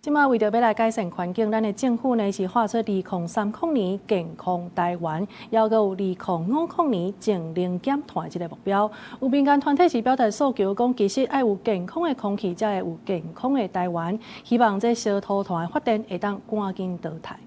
這馬為著欲來改善環境，咱的政府呢是喊出2030年健康臺灣，猶閣有2050年淨零減碳的這个目標。有民間團體是表達訴求，講其實愛有健康的空氣，才會有健康的臺灣。希望這燒塗炭的發電會當趕緊淘汰。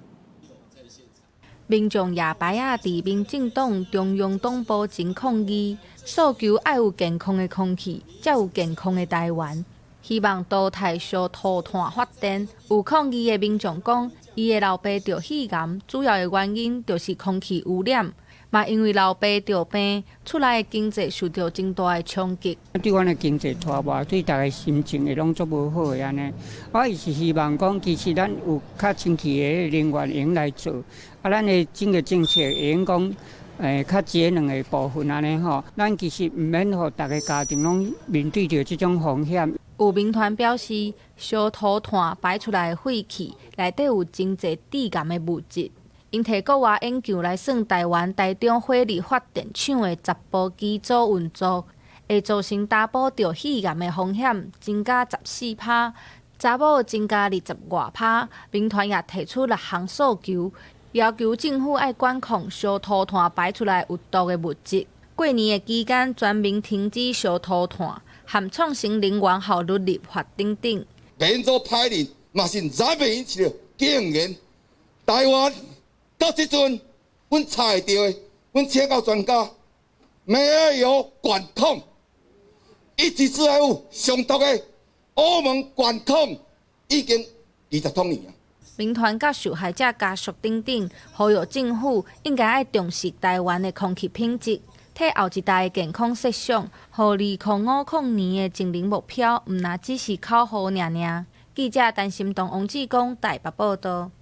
民眾舉牌仔佇民進黨中央黨部前抗議，訴求愛有健康的空氣，才有健康的臺灣。希望淘汰燒塗炭發電。有抗議的民眾講，伊的老爸著肺癌，主要的原因就是空氣污染，嘛因為老爸著病，厝內的經濟受著真大的衝擊。對阮的經濟拖磨，對大家心情會攏足無好的按呢。我伊是希望講，其實咱有較清氣的能源會用來做，啊，咱的整個政策會用講，較節能的部分按呢吼，咱其實毋免予逐个家庭攏面對著這種風險。有民團表示，燒塗炭排出來的廢氣內底有真濟致癌的物質。𪜶提國外研究來算，臺灣台中火力發電廠的10部機組運作，會造成查埔著肺癌的風險增加14趴，查某增加20外趴。民團也提出六項訴求，要求政府愛管控燒塗炭排出來有毒的物質。過年的期間，全面停止燒塗炭，含創新能源效率立法等等。免做歹人，嘛是咱袂引起的，竟然臺灣到這陣，阮查會著的，阮請到專家，沒有管控，一直是有上毒的歐盟管控已經20多年啊。民團佮受害者家屬等等，呼籲政府應該愛重視臺灣的空氣品質，替後一代的健康設想，予2050年的淨零目標，毋若只是口號爾爾。記者陳心東、王志剛台北報導。